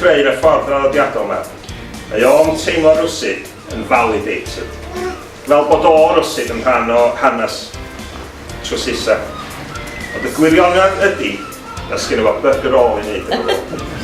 creu yn y ffordd draddodiadol 'ma, mae o'n teimlo rywsut yn validated. Fel bod o rywsut yn rhan o hanes trwsusa. Ond y gwirionedd ydy na sgynno fo bugger all i wneud efo fo.